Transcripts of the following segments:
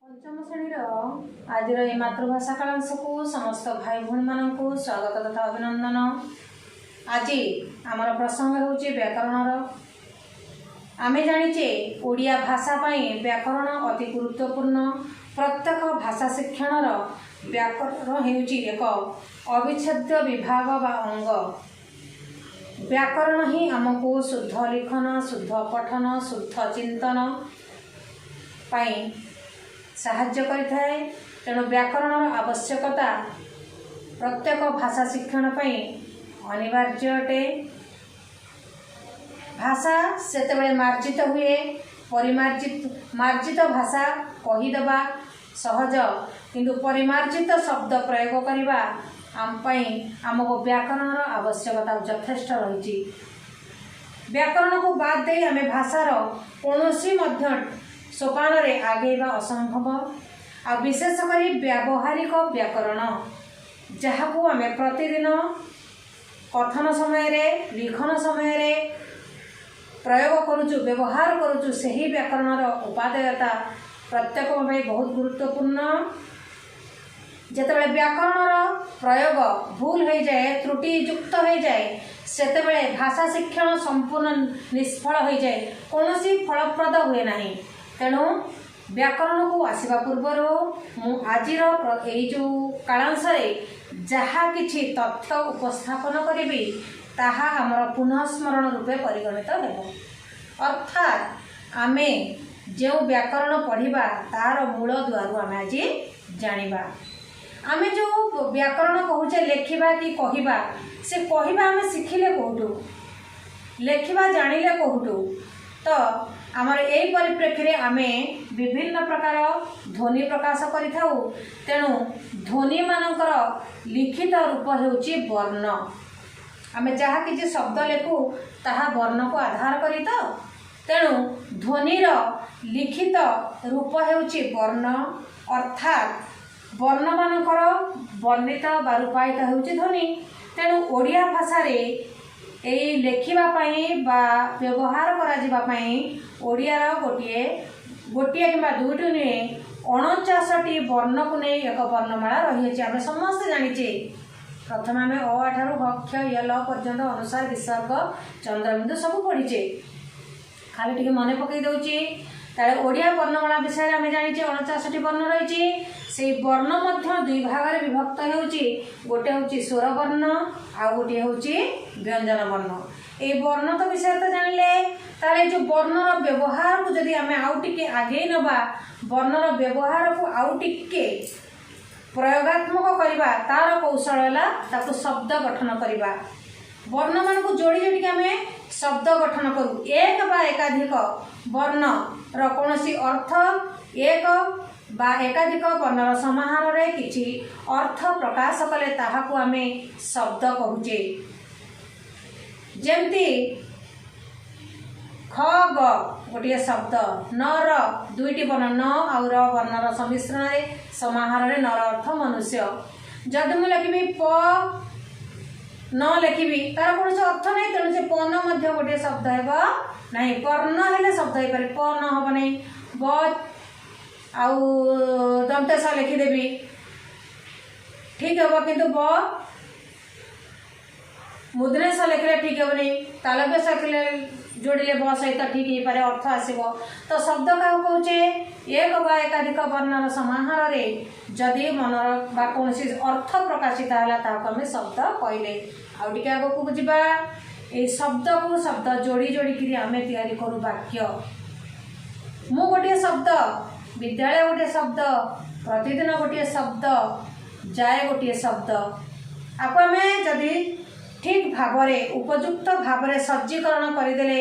ପଞ୍ଚମ ଶ୍ରେଣୀର ଆଜିର ଏହି ମାତୃଭାଷା କାଳାଂଶକୁ ସମସ୍ତ ଭାଇ ଭଉଣୀମାନଙ୍କୁ ସ୍ୱାଗତ ତଥା ଅଭିନନ୍ଦନ। ଆଜି ଆମର ପ୍ରସଙ୍ଗ ହେଉଛି ବ୍ୟାକରଣର। ଆମେ ଜାଣିଛେ, ଓଡ଼ିଆ ଭାଷା ପାଇଁ ବ୍ୟାକରଣ ଅତି ଗୁରୁତ୍ୱପୂର୍ଣ୍ଣ। ପ୍ରତ୍ୟେକ ଭାଷା ଶିକ୍ଷଣର ବ୍ୟାକରଣ ହେଉଛି ଏକ ଅବିଚ୍ଛେଦ୍ୟ ବିଭାଗ ବା ଅଙ୍ଗ। ବ୍ୟାକରଣ ହିଁ ଆମକୁ ଶୁଦ୍ଧ ଲିଖନ, ଶୁଦ୍ଧ ପଠନ, ଶୁଦ୍ଧ ଚିନ୍ତନ ପାଇଁ ସାହାଯ୍ୟ କରିଥାଏ। ତେଣୁ ବ୍ୟାକରଣର ଆବଶ୍ୟକତା ପ୍ରତ୍ୟେକ ଭାଷା ଶିକ୍ଷଣ ପାଇଁ ଅନିବାର୍ଯ୍ୟ ଅଟେ। ଭାଷା ସେତେବେଳେ ମାର୍ଜିତ ହୁଏ, ପରିମାର୍ଜିତ। ମାର୍ଜିତ ଭାଷା କହିଦେବା ସହଜ, କିନ୍ତୁ ପରିମାର୍ଜିତ ଶବ୍ଦ ପ୍ରୟୋଗ କରିବା ଆମ ପାଇଁ ଆମକୁ ବ୍ୟାକରଣର ଆବଶ୍ୟକତା ଯଥେଷ୍ଟ ରହିଛି। ବ୍ୟାକରଣକୁ ବାଦ ଦେଇ ଆମେ ଭାଷାର କୌଣସି ମଧ୍ୟ ସୋପାନରେ ଆଗେଇବା ଅସମ୍ଭବ। ଆଉ ବିଶେଷ କରି ବ୍ୟାବହାରିକ ବ୍ୟାକରଣ, ଯାହାକୁ ଆମେ ପ୍ରତିଦିନ କଥନ ସମୟରେ, ଲିଖନ ସମୟରେ ପ୍ରୟୋଗ କରୁଛୁ, ବ୍ୟବହାର କରୁଛୁ, ସେହି ବ୍ୟାକରଣର ଉପାଦେୟତା ପ୍ରତ୍ୟେକଙ୍କ ପାଇଁ ବହୁତ ଗୁରୁତ୍ୱପୂର୍ଣ୍ଣ। ଯେତେବେଳେ ବ୍ୟାକରଣର ପ୍ରୟୋଗ ଭୁଲ ହୋଇଯାଏ, ତ୍ରୁଟିଯୁକ୍ତ ହୋଇଯାଏ, ସେତେବେଳେ ଭାଷା ଶିକ୍ଷଣ ସମ୍ପୂର୍ଣ୍ଣ ନିଷ୍ଫଳ ହୋଇଯାଏ, କୌଣସି ଫଳପ୍ରଦ ହୁଏ ନାହିଁ। ତେଣୁ ବ୍ୟାକରଣକୁ ଆସିବା ପୂର୍ବରୁ ମୁଁ ଆଜିର ଏଇ ଯେଉଁ କାଳାଂଶରେ ଯାହା କିଛି ତଥ୍ୟ ଉପସ୍ଥାପନ କରିବି, ତାହା ଆମର ପୁନଃସ୍ମରଣ ରୂପେ ପରିଗଣିତ ହେବ। ଅର୍ଥାତ୍ ଆମେ ଯେଉଁ ବ୍ୟାକରଣ ପଢ଼ିବା, ତାର ମୂଳ ଦୁଆରୁ ଆମେ ଆଜି ଜାଣିବା। ଆମେ ଯେଉଁ ବ୍ୟାକରଣ କହୁଛେ, ଲେଖିବା କି କହିବା, ସେ କହିବା ଆମେ ଶିଖିଲେ କେଉଁଠୁ? ଲେଖିବା ଜାଣିଲେ କେଉଁଠୁ? ତ ଆମର ଏଇ ପରିପ୍ରେକ୍ଷୀରେ ଆମେ ବିଭିନ୍ନ ପ୍ରକାର ଧ୍ୱନି ପ୍ରକାଶ କରିଥାଉ। ତେଣୁ ଧ୍ୱନିମାନଙ୍କର ଲିଖିତ ରୂପ ହେଉଛି ବର୍ଣ୍ଣ। ଆମେ ଯାହା କିଛି ଶବ୍ଦ ଲେଖୁ, ତାହା ବର୍ଣ୍ଣକୁ ଆଧାର କରି ତ। ତେଣୁ ଧ୍ୱନିର ଲିଖିତ ରୂପ ହେଉଛି ବର୍ଣ୍ଣ। ଅର୍ଥାତ୍ ବର୍ଣ୍ଣମାନଙ୍କର ବର୍ଣ୍ଣିତ ବା ରୂପାୟିତ ହେଉଛି ଧ୍ୱନି। ତେଣୁ ଓଡ଼ିଆ ଭାଷାରେ ଏଇ ଲେଖିବା ପାଇଁ ବା ବ୍ୟବହାର କରାଯିବା ପାଇଁ ଓଡ଼ିଆର ଗୋଟିଏ ଗୋଟିଏ କିମ୍ବା ଦୁଇଟି ନୁହେଁ, 49ଟି ବର୍ଣ୍ଣକୁ ନେଇ ଏକ ବର୍ଣ୍ଣମାଳା ରହିଅଛି। ଆମେ ସମସ୍ତେ ଜାଣିଛେ, ପ୍ରଥମେ ଆମେ ଅ ଆ ଠାରୁ ହ, କ୍ଷ, ୟ, ଲ ପର୍ଯ୍ୟନ୍ତ ଅନୁସ୍ୱାର, ବିସର୍ଗ, ଚନ୍ଦ୍ରବିନ୍ଦୁ ସବୁ ପଢ଼ିଛେ। ଖାଲି ଟିକେ ମନେ ପକାଇ ଦେଉଛି। ତାହେଲେ ଓଡ଼ିଆ ବର୍ଣ୍ଣମାଳା ବିଷୟରେ ଆମେ ଜାଣିଛେ, 49ଟି ବର୍ଣ୍ଣ ରହିଛି। ସେଇ ବର୍ଣ୍ଣ ମଧ୍ୟ ଦୁଇ ଭାଗରେ ବିଭକ୍ତ ହେଉଛି। ଗୋଟେ ହେଉଛି ସ୍ୱର ବର୍ଣ୍ଣ, ଆଉ ଗୋଟିଏ ହେଉଛି ବ୍ୟଞ୍ଜନ ବର୍ଣ୍ଣ। ଏଇ ବର୍ଣ୍ଣ ତ ବିଷୟରେ ତ ଜାଣିଲେ। ତାହେଲେ ଏଇ ଯେଉଁ ବର୍ଣ୍ଣର ବ୍ୟବହାରକୁ ଯଦି ଆମେ ଆଉ ଟିକେ ଆଗେଇ ନେବା, ବର୍ଣ୍ଣର ବ୍ୟବହାରକୁ ଆଉ ଟିକେ ପ୍ରୟୋଗାତ୍ମକ କରିବା, ତାର କୌଶଳ ହେଲା ତାକୁ ଶବ୍ଦ ଗଠନ କରିବା। ବର୍ଣ୍ଣମାନଙ୍କୁ ଯୋଡ଼ି ଯୋଡ଼ିକି ଆମେ ଶବ୍ଦ ଗଠନ କରୁ। ଏକ ବା ଏକାଧିକ ବର୍ଣ୍ଣର କୌଣସି ଅର୍ଥ, ଏକ ବା ଏକାଧିକ ବର୍ଣ୍ଣର ସମାହାରରେ କିଛି ଅର୍ଥ ପ୍ରକାଶ କଲେ ତାହାକୁ ଆମେ ଶବ୍ଦ କହୁଛେ। ଯେମିତି ଖ ଗ ଗୋଟିଏ ଶବ୍ଦ। ନ ର ଦୁଇଟି ବର୍ଣ୍ଣ, ନ ଆଉ ର ବର୍ଣ୍ଣର ସମ୍ମିଶ୍ରଣରେ, ସମାହାରରେ ନର ଅର୍ଥ ମନୁଷ୍ୟ। ଯଦି ମୁଁ ଲେଖିବି ପ ନ ଲେଖିବି, ତାର କୌଣସି ଅର୍ଥ ନାହିଁ। ତେଣୁ ସେ ପ ନ ମଧ୍ୟ ଗୋଟିଏ ଶବ୍ଦ ହେବ ନାହିଁ। ପର୍ଣ୍ଣ ହେଲେ ଶବ୍ଦ ହେଇପାରେ, ପ ନ ହେବ ନାହିଁ। ବ ଆଉ ଦନ୍ତେଶ ଲେଖିଦେବି, ଠିକ୍ ହେବ। କିନ୍ତୁ ବ ମୁଦ୍ରେଶ ଲେଖିଲେ ଠିକ୍ ହେବନି। ତାଲବ୍ୟ ଲେଖିଲେ, ଯୋଡ଼ିଲେ ବ ସହିତ ଠିକ୍ ହେଇପାରେ, ଅର୍ଥ ଆସିବ। ତ ଶବ୍ଦ କାହାକୁ କହୁଛେ? ଏକ ବା ଏକାଧିକ ବର୍ଣ୍ଣର ସମାହାରରେ ଯଦି ମନର ବା କୌଣସି ଅର୍ଥ ପ୍ରକାଶିତ ହେଲା, ତାହାକୁ ଆମେ ଶବ୍ଦ କହିଲେ। ଆଉ ଟିକେ ଆଗକୁ ଯିବା। ଏଇ ଶବ୍ଦକୁ ଶବ୍ଦ ଯୋଡ଼ି ଯୋଡ଼ିକିରି ଆମେ ତିଆରି କରୁ ବାକ୍ୟ। ମୁଁ ଗୋଟିଏ ଶବ୍ଦ, ବିଦ୍ୟାଳୟ ଗୋଟିଏ ଶବ୍ଦ, ପ୍ରତିଦିନ ଗୋଟିଏ ଶବ୍ଦ, ଯାଏ ଗୋଟିଏ ଶବ୍ଦ। ଆକୁ ଆମେ ଯଦି ଠିକ୍ ଭାବରେ, ଉପଯୁକ୍ତ ଭାବରେ ସଜ୍ଜୀକରଣ କରିଦେଲେ,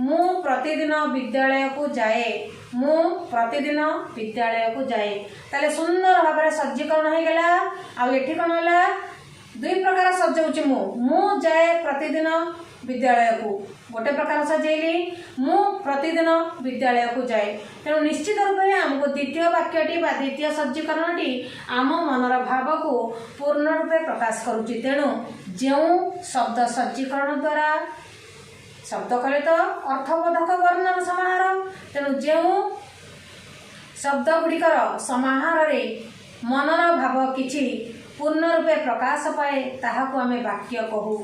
ମୁଁ ପ୍ରତିଦିନ ବିଦ୍ୟାଳୟକୁ ଯାଏ, ମୁଁ ପ୍ରତିଦିନ ବିଦ୍ୟାଳୟକୁ ଯାଏ, ତାହେଲେ ସୁନ୍ଦର ଭାବରେ ସଜ୍ଜୀକରଣ ହେଇଗଲା। ଆଉ ଏଠି କ'ଣ ହେଲା? ଦୁଇ ପ୍ରକାର ସଜଉଛି ମୁଁ। ମୁଁ ଯାଏ ପ୍ରତିଦିନ ବିଦ୍ୟାଳୟକୁ ଗୋଟେ ପ୍ରକାର ସଜେଇଲି, ମୁଁ ପ୍ରତିଦିନ ବିଦ୍ୟାଳୟକୁ ଯାଏ। ତେଣୁ ନିଶ୍ଚିତ ରୂପରେ ଆମକୁ ଦ୍ୱିତୀୟ ବାକ୍ୟଟି ବା ଦ୍ୱିତୀୟ ସଜ୍ଜୀକରଣଟି ଆମ ମନର ଭାବକୁ ପୂର୍ଣ୍ଣ ରୂପେ ପ୍ରକାଶ କରୁଛି। ତେଣୁ ଯେଉଁ ଶବ୍ଦ ସଜ୍ଜୀକରଣ ଦ୍ୱାରା, ଶବ୍ଦ କଲେ ତ ଅର୍ଥବୋଧକ ବର୍ଣ୍ଣର ସମାହାର, ତେଣୁ ଯେଉଁ ଶବ୍ଦ ଗୁଡ଼ିକର ସମାହାରରେ ମନର ଭାବ କିଛି ପୂର୍ଣ୍ଣ ରୂପେ ପ୍ରକାଶ ପାଏ, ତାହାକୁ ଆମେ ବାକ୍ୟ କହୁ।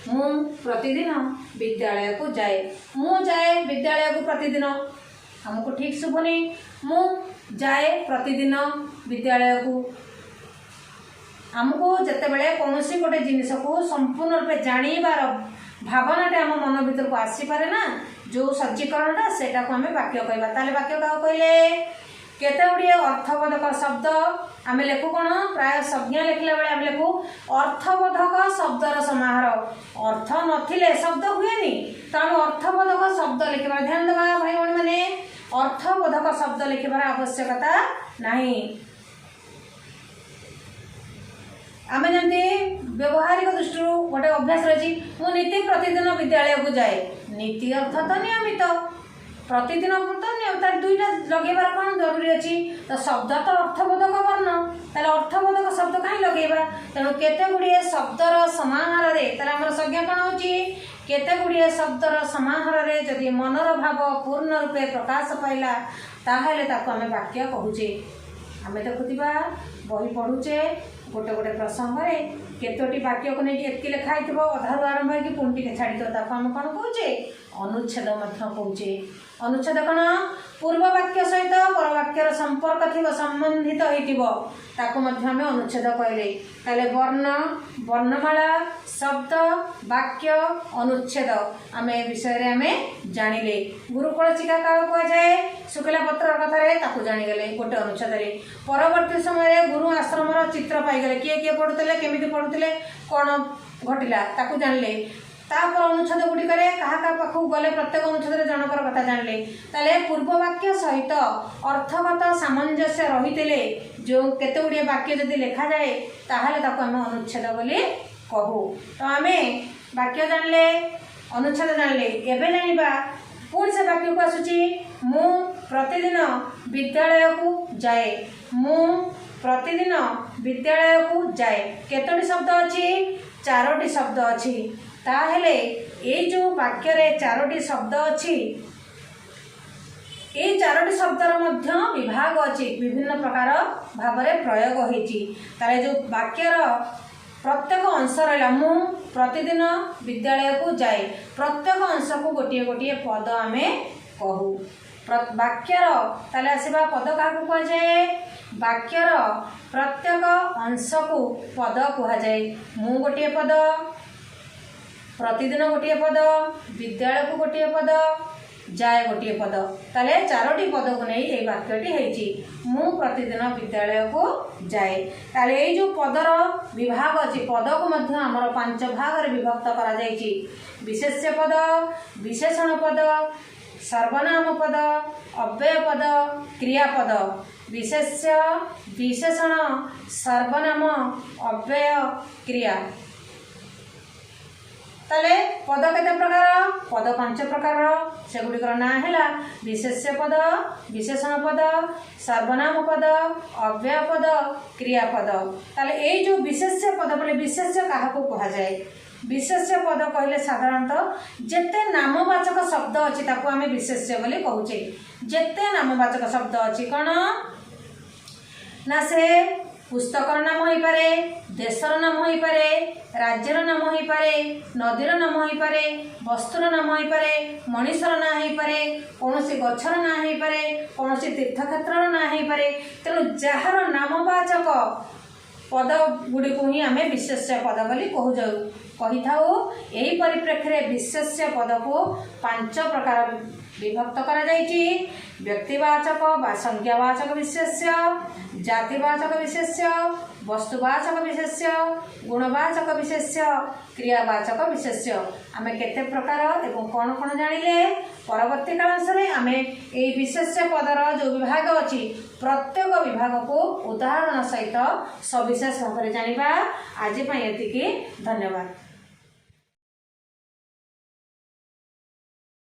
ମୁଁ ପ୍ରତିଦିନ ବିଦ୍ୟାଳୟକୁ ଯାଏ। ମୁଁ ଯାଏ ବିଦ୍ୟାଳୟକୁ ପ୍ରତିଦିନ, ଆମକୁ ଠିକ୍ ଶୁଭୁନି। ମୁଁ ଯାଏ ପ୍ରତିଦିନ ବିଦ୍ୟାଳୟକୁ। ଆମକୁ ଯେତେବେଳେ କୌଣସି ଗୋଟେ ଜିନିଷକୁ ସମ୍ପୂର୍ଣ୍ଣ ରୂପେ ଜାଣିବାର ଭାବନାଟା ଆମ ମନ ଭିତରକୁ ଆସିପାରେ ନା, ଯେଉଁ ସଜ୍ଜୀକରଣଟା, ସେଇଟାକୁ ଆମେ ବାକ୍ୟ କହିବା। ତାହେଲେ ବାକ୍ୟ କାହାକୁ କହିଲେ? କେତେ ଗୁଡ଼ିଏ ଅର୍ଥବୋଧକ ଶବ୍ଦ ଆମେ ଲେଖୁ କ'ଣ? ପ୍ରାୟ ସଂଜ୍ଞା ଲେଖିଲା ବେଳେ ଆମେ ଲେଖୁ ଅର୍ଥବୋଧକ ଶବ୍ଦର ସମାହାର। ଅର୍ଥ ନଥିଲେ ଶବ୍ଦ ହୁଏନି, ତ ଆମେ ଅର୍ଥବୋଧକ ଶବ୍ଦ ଲେଖିବାର, ଧ୍ୟାନ ଦେବା ଭାଇ ଭଉଣୀମାନେ, ଅର୍ଥବୋଧକ ଶବ୍ଦ ଲେଖିବାର ଆବଶ୍ୟକତା ନାହିଁ। ଆମେ ଯେମିତି ବ୍ୟବହାରିକ ଦୃଷ୍ଟିରୁ ଗୋଟେ ଅଭ୍ୟାସ ରହିଛି, ମୁଁ ନୀତି ପ୍ରତିଦିନ ବିଦ୍ୟାଳୟକୁ ଯାଏ। ନୀତି ଅର୍ଥ ତ ନିୟମିତ, ପ୍ରତିଦିନ ତ ତାର ଦୁଇଟା ଲଗେଇବାର କ'ଣ ଜରୁରୀ ଅଛି? ତ ଶବ୍ଦ ତ ଅର୍ଥବୋଧକ ବର୍ଣ୍ଣ, ତାହେଲେ ଅର୍ଥବୋଧକ ଶବ୍ଦ କାହିଁ ଲଗେଇବା? ତେଣୁ କେତେ ଗୁଡ଼ିଏ ଶବ୍ଦର ସମାହାରରେ, ତାହେଲେ ଆମର ସଂଜ୍ଞା କ'ଣ ହେଉଛି? କେତେ ଗୁଡ଼ିଏ ଶବ୍ଦର ସମାହାରରେ ଯଦି ମନର ଭାବ ପୂର୍ଣ୍ଣ ରୂପେ ପ୍ରକାଶ ପାଇଲା, ତାହେଲେ ତାକୁ ଆମେ ବାକ୍ୟ କହୁଛେ। ଆମେ ଦେଖୁଥିବା, ବହି ପଢ଼ୁଛେ, ଗୋଟେ ଗୋଟେ ପ୍ରସଙ୍ଗରେ କେତୋଟି ବାକ୍ୟକୁ ନେଇକି ଏତିକି ଲେଖା ହେଇଥିବ, ଅଧାରୁ ଆରମ୍ଭ ହେଇକି ପୁଣି ଟିକେ ଛାଡ଼ିଥିବ, ତାକୁ ଆମେ କ'ଣ କହୁଛେ? ଅନୁଚ୍ଛେଦ ମଧ୍ୟ କହୁଛେ। ଅନୁଚ୍ଛେଦ କ'ଣ? ପୂର୍ବ ବାକ୍ୟ ସହିତ ପର ବାକ୍ୟର ସମ୍ପର୍କ ଥିବ, ସମ୍ବନ୍ଧିତ ହେଇଥିବ, ତାକୁ ମଧ୍ୟ ଆମେ ଅନୁଚ୍ଛେଦ କହିଲେ। ତାହେଲେ ବର୍ଣ୍ଣ, ବର୍ଣ୍ଣମାଳା, ଶବ୍ଦ, ବାକ୍ୟ, ଅନୁଚ୍ଛେଦ ଆମେ ଏ ବିଷୟରେ ଆମେ ଜାଣିଲେ। ଗୁରୁକୁଳ ଶିକ୍ଷା କାହାକୁ କୁହାଯାଏ? ଶୁଖିଲା ପତ୍ର କଥାରେ ତାକୁ ଜାଣିଗଲେ ଗୋଟେ ଅନୁଚ୍ଛେଦରେ। ପରବର୍ତ୍ତୀ ସମୟରେ ଗୁରୁ ଆଶ୍ରମର ଚିତ୍ର ପାଇଗଲେ, କିଏ କିଏ ପଢ଼ୁଥିଲେ, କେମିତି ପଢ଼ୁଥିଲେ, କ'ଣ ଘଟିଲା ତାକୁ ଜାଣିଲେ। ତାପର ଅନୁଚ୍ଛେଦ ଗୁଡ଼ିକରେ କାହା କାହା ପାଖକୁ ଗଲେ, ପ୍ରତ୍ୟେକ ଅନୁଚ୍ଛେଦରେ ଜଣଙ୍କର କଥା ଜାଣିଲେ। ତାହେଲେ ପୂର୍ବ ବାକ୍ୟ ସହିତ ଅର୍ଥଗତ ସାମଞ୍ଜସ୍ୟ ରହିଥିଲେ ଯେଉଁ କେତେ ଗୁଡ଼ିଏ ବାକ୍ୟ ଯଦି ଲେଖାଯାଏ, ତାହେଲେ ତାକୁ ଆମେ ଅନୁଚ୍ଛେଦ ବୋଲି କହୁ। ତ ଆମେ ବାକ୍ୟ ଜାଣିଲେ, ଅନୁଚ୍ଛେଦ ଜାଣିଲେ, ଏବେ ଜାଣିବା ପୁଣି ସେ ବାକ୍ୟକୁ ଆସୁଛି, ମୁଁ ପ୍ରତିଦିନ ବିଦ୍ୟାଳୟକୁ ଯାଏ। ମୁଁ ପ୍ରତିଦିନ ବିଦ୍ୟାଳୟକୁ ଯାଏ। କେତୋଟି ଶବ୍ଦ ଅଛି? ଚାରୋଟି ଶବ୍ଦ ଅଛି। ତାହେଲେ ଏଇ ଯେଉଁ ବାକ୍ୟରେ ଚାରୋଟି ଶବ୍ଦ ଅଛି, ଏଇ ଚାରୋଟି ଶବ୍ଦର ମଧ୍ୟ ବିଭାଗ ଅଛି, ବିଭିନ୍ନ ପ୍ରକାର ଭାବରେ ପ୍ରୟୋଗ ହେଇଛି। ତାହେଲେ ଯେଉଁ ବାକ୍ୟର ପ୍ରତ୍ୟେକ ଅଂଶ ରହିଲା, ମୁଁ ପ୍ରତିଦିନ ବିଦ୍ୟାଳୟକୁ ଯାଏ, ପ୍ରତ୍ୟେକ ଅଂଶକୁ ଗୋଟିଏ ଗୋଟିଏ ପଦ ଆମେ କହୁ। ବାକ୍ୟର, ତାହେଲେ ଆସିବା, ପଦ କାହାକୁ କୁହାଯାଏ? ବାକ୍ୟର ପ୍ରତ୍ୟେକ ଅଂଶକୁ ପଦ କୁହାଯାଏ। ମୁଁ ଗୋଟିଏ ପଦ, ପ୍ରତିଦିନ ଗୋଟିଏ ପଦ, ବିଦ୍ୟାଳୟକୁ ଗୋଟିଏ ପଦ, ଯାଏ ଗୋଟିଏ ପଦ। ତାହେଲେ ଚାରୋଟି ପଦକୁ ନେଇ ଏଇ ବାକ୍ୟଟି ହେଇଛି, ମୁଁ ପ୍ରତିଦିନ ବିଦ୍ୟାଳୟକୁ ଯାଏ। ତାହେଲେ ଏଇ ଯେଉଁ ପଦର ବିଭାଗ ଅଛି, ପଦକୁ ମଧ୍ୟ ଆମର ପାଞ୍ଚ ଭାଗରେ ବିଭକ୍ତ କରାଯାଇଛି: ବିଶେଷ୍ୟ ପଦ, ବିଶେଷଣ ପଦ, ସର୍ବନାମ ପଦ, ଅବ୍ୟୟ ପଦ, କ୍ରିୟାପଦ। ବିଶେଷ୍ୟ, ବିଶେଷଣ, ସର୍ବନାମ, ଅବ୍ୟୟ, କ୍ରିୟା। ତାହେଲେ ପଦ କେତେ ପ୍ରକାର? ପଦ ପାଞ୍ଚ ପ୍ରକାରର। ସେଗୁଡ଼ିକର ନାଁ ହେଲା ବିଶେଷ୍ୟ ପଦ, ବିଶେଷଣ ପଦ, ସର୍ବନାମ ପଦ, ଅବ୍ୟୟ ପଦ, କ୍ରିୟାପଦ। ତାହେଲେ ଏଇ ଯେଉଁ ବିଶେଷ୍ୟ ପଦ ବୋଲେ, ବିଶେଷ୍ୟ କାହାକୁ କୁହାଯାଏ? ବିଶେଷ୍ୟ ପଦ କହିଲେ ସାଧାରଣତଃ ଯେତେ ନାମବାଚକ ଶବ୍ଦ ଅଛି ତାକୁ ଆମେ ବିଶେଷ୍ୟ ବୋଲି କହୁଛେ। ଯେତେ ନାମବାଚକ ଶବ୍ଦ ଅଛି, କ'ଣ ନା ସେ ପୁସ୍ତକର ନାମ ହେଇପାରେ, ଦେଶର ନାମ ହେଇପାରେ, ରାଜ୍ୟର ନାମ ହେଇପାରେ, ନଦୀର ନାମ ହେଇପାରେ, ବସ୍ତୁର ନାମ ହେଇପାରେ, ମଣିଷର ନାଁ ହେଇପାରେ, କୌଣସି ଗଛର ନାଁ ହେଇପାରେ, କୌଣସି ତୀର୍ଥକ୍ଷେତ୍ରର ନାଁ ହେଇପାରେ। ତେଣୁ ଯାହାର ନାମବାଚକ ପଦ ଗୁଡ଼ିକୁ ହିଁ ଆମେ ବିଶେଷ୍ୟ ପଦ ବୋଲି କହୁଯାଉ କହିଥାଉ। ଏହି ପରିପ୍ରେକ୍ଷୀରେ ବିଶେଷ୍ୟ ପଦକୁ ପାଞ୍ଚ ପ୍ରକାର ବିଭକ୍ତ କରାଯାଇଛି: ବ୍ୟକ୍ତିବାଚକ ବା ସଂଜ୍ଞାବାଚକ ବିଶେଷ୍ୟ, ଜାତିବାଚକ ବିଶେଷ୍ୟ, ବସ୍ତୁବାଚକ ବିଶେଷ୍ୟ, ଗୁଣବାଚକ ବିଶେଷ୍ୟ, କ୍ରିୟାବାଚକ ବିଶେଷ୍ୟ। ଆମେ କେତେ ପ୍ରକାର ଏବଂ କ'ଣ କ'ଣ ଜାଣିଲେ। ପରବର୍ତ୍ତୀ କାଳାଂଶରେ ଆମେ ଏଇ ବିଶେଷ୍ୟ ପଦର ଯେଉଁ ବିଭାଗ ଅଛି, ପ୍ରତ୍ୟେକ ବିଭାଗକୁ ଉଦାହରଣ ସହିତ ସବିଶେଷ ଭାବରେ ଜାଣିବା। ଆଜି ପାଇଁ ଏତିକି, ଧନ୍ୟବାଦ।